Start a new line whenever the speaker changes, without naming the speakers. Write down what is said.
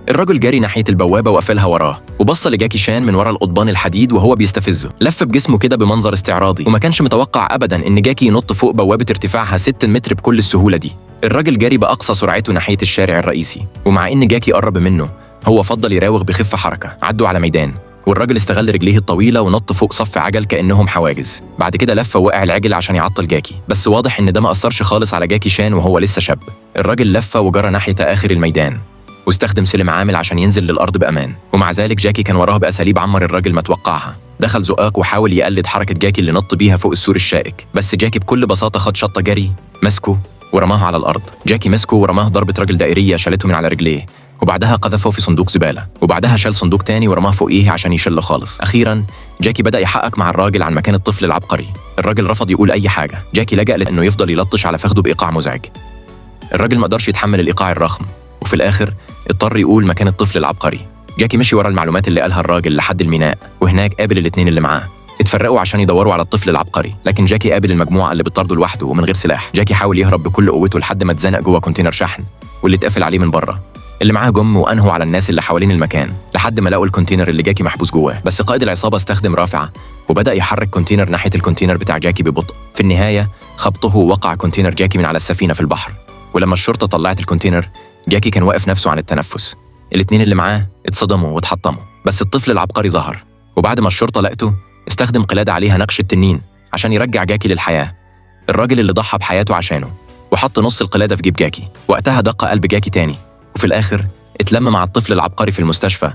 الرجل جري ناحية البوابة وقفلها وراه، وبص لجاكي شان من ورا القضبان الحديد وهو بيستفزه. لف بجسمه كده بمنظر استعراضي، وما كانش متوقع ابدا ان جاكي ينط فوق بوابه ارتفاعها 6 متر بكل السهولة دي. الراجل جري باقصى سرعته ناحية الشارع الرئيسي، ومع ان جاكي قرب منه هو فضل يراوغ بخفة حركة. عدوا على ميدان، والراجل استغل رجليه الطويلة ونط فوق صف عجل كانهم حواجز. بعد كده لف ووقع العجل عشان يعطل جاكي، بس واضح ان ده ما اثرش خالص على جاكي شان وهو لسه شاب. الراجل لف وجرى ناحية اخر الميدان، واستخدم سلم عامل عشان ينزل للارض بامان، ومع ذلك جاكي كان وراه باساليب عمر الراجل ما توقعها. دخل زقاق وحاول يقلد حركة جاكي اللي نط بيها فوق السور الشائك، بس جاكي بكل بساطة خد شطه جري مسكه ورماه على الارض. جاكي مسكه ورماه ضربه رجل دائريه شالته من على رجليه، وبعدها قذفه في صندوق زبالة، وبعدها شال صندوق تاني ورماه فوقيه عشان يشله خالص. اخيرا جاكي بدا يحقق مع الراجل عن مكان الطفل العبقري. الراجل رفض يقول اي حاجة. جاكي لجأ لانه يفضل يلطش على فخده بايقاع مزعج. الراجل ما قدرش يتحمل الايقاع الرخم، وفي الاخر اضطر يقول مكان الطفل العبقري. جاكي مشي ورا المعلومات اللي قالها الراجل لحد الميناء، وهناك قابل الاثنين اللي معاه. اتفرقوا عشان يدوروا على الطفل العبقري، لكن جاكي قابل المجموعة اللي بتطارده لوحده ومن غير سلاح. جاكي حاول يهرب بكل قوته لحد ما اتزنق جوه container شحن، واللي اتقفل عليه من بره. اللي معاه جم وانهوا على الناس اللي حوالين المكان لحد ما لقوا ال container اللي جاكي محبوس جواه. بس قائد العصابة استخدم رافعه وبدا يحرك container ناحية ال container بتاع جاكي ببطء. في النهاية خبطه ووقع container جاكي من على السفينة في البحر. ولما الشرطة طلعت ال container، جاكي كان واقف نفسه عن التنفس. الاتنين اللي معاه اتصدموا واتحطموا، بس الطفل العبقري ظهر، وبعد ما الشرطة لقته استخدم قلادة عليها نقش التنين عشان يرجع جاكي للحياة، الراجل اللي ضحى بحياته عشانه، وحط نص القلادة في جيب جاكي. وقتها دق قلب جاكي تاني، وفي الآخر اتلم مع الطفل العبقري في المستشفى.